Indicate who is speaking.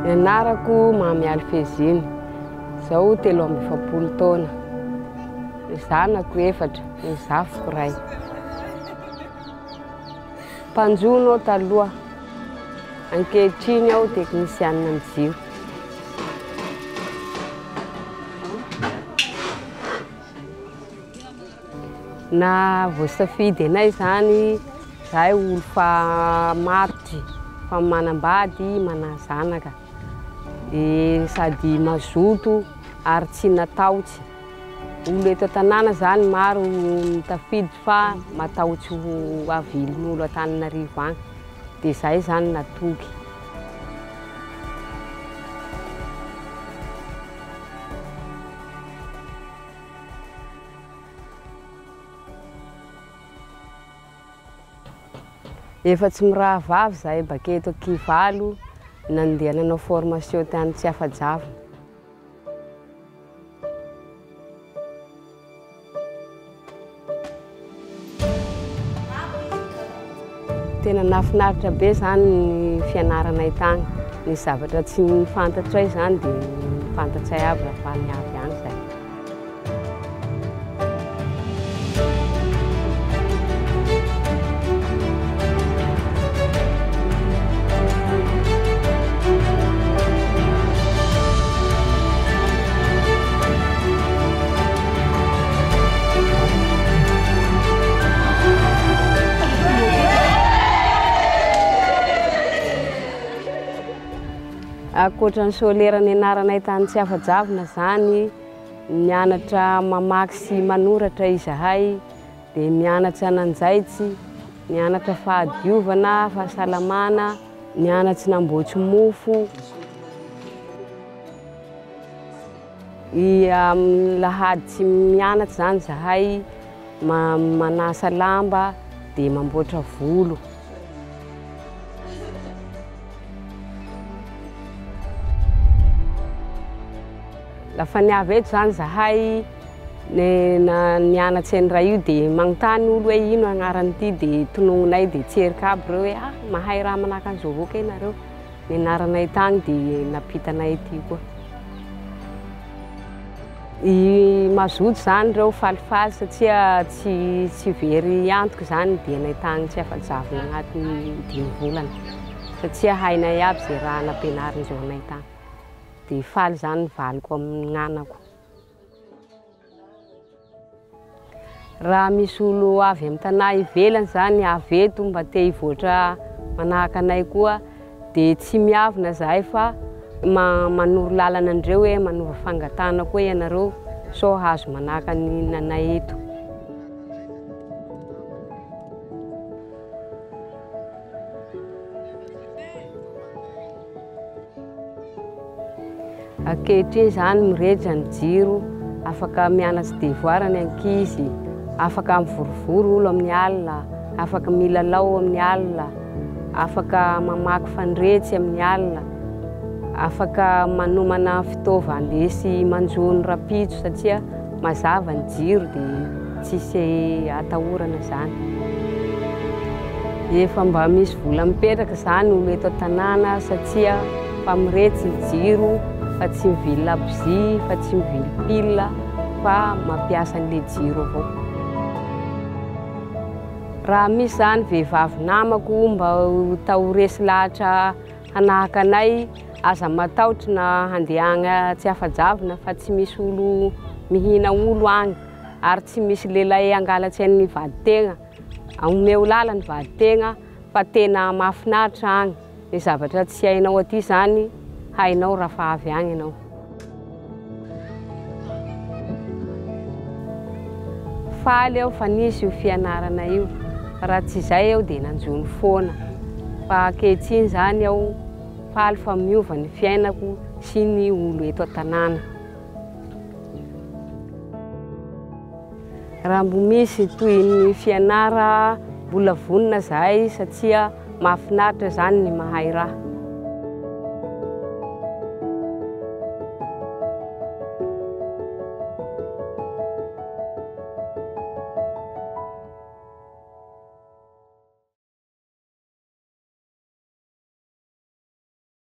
Speaker 1: Ny anarako Mamialy Feziny, zaho 43 taona. Ny zanako efatra, ny zafiko ray. Mpanjono aho taloha, ankehitriny aho teknisianina ny jiro. Na voasafidy anay zany, zahay olo fa marotry, fa manambady, mana zanaka. E sady mazoto ary tsy natahotsy. Olo eto an-tanàna zany maro mitafidy fa matahotsy ho avilin'olo Antananarivo agny. Dia zahay zany natoky. Efa tsy mirahavavy zahay baketo Ankivalo nandeha nanao formation tany Tsiafajavona. Tena nahafinaritra be zany ny fianaranay tagny. Ny zavatra tsy fantatray zany dia fantatray aby raha fa niavy agny zahay. Ankoatra ny solaire nianaranay tany Tsiafajavona zany, nianatra mamaky sy manoratra izahay, dia mianatra nanjaitsy, nianatra fahadiovana, fahasalamana, nianatsy namboatry mofo. I amin'ny lahady tsy mianatra zany zahay, manasa lamba dia mamboatra volo. Lafa niavy eto zany zahay, nianatsy an'ny raha io dia magnontany olo hoe ino agnaran'ity dia tonononay dia tserika aby reo hoe ah mahay raha manahaka an'izao avao kay nareo. Nianaranay tagny dia nampitanay aty koa. I mazoto zany reo falifaly satria tsy very antoka zany ny dianay tagny tsy afa-javona agnatin'ny 5 volana satria hainay aby zay raha nampianarindreo anay tagny. Dia faly zany ny valiko amin'ny anako. Raha misy olo avy amin'ny tanà ivelany zany avy eto mba te hivoatra manahaka anay koa dia tsy miavona zahay fa manoro lalana andreo hoe manova fangatahana koa ianareo sao hahazo manahaka ny nanay eto. Ankehitriny zany mirehitra ny jiro, afaka mianatsy devoir ny ankizy, afaka mivorivory olo amin'ny alina, afaka milalao amin'ny alina, afaka mamaky fandretsy amin'ny alina, afaka manomana fitaovana andesy manjono rapitso satria mazava ny jiro dia tsisy atahorana zany. Efa mba misy vola mipetraka zany olo eto an-tanàna satria fa miretsy ny jiro, fa tsy mivily labozia, fa tsy mivily pile, fa mampiasa an'ilay jiro avao. Raha misy zany vehivavy namako mba ta ho resy lahatra hanahaka anay, aza matahotra na handeha agny Tsiafajavona fa tsy misy olo mihina olo agny ary tsy misy lehilahy hangalatsy an'ny vaditegna. Omeo lala ny vaditegna fa tena mahafinaritra agny. Ny zavatra tsy hainao aty zany hainao raha fa avy agny ianao. Faly aho fa nisy io fianarana io, fa raha tsy izay aho dia nanjono foana. Fa ankehitriny zany aho faly fa miova ny fiainako sy ny olo eto an-tanàna. Raha mbo misy toy ny fianara mbola vonona zahay satria mahafinaritra zany ny mahay raha.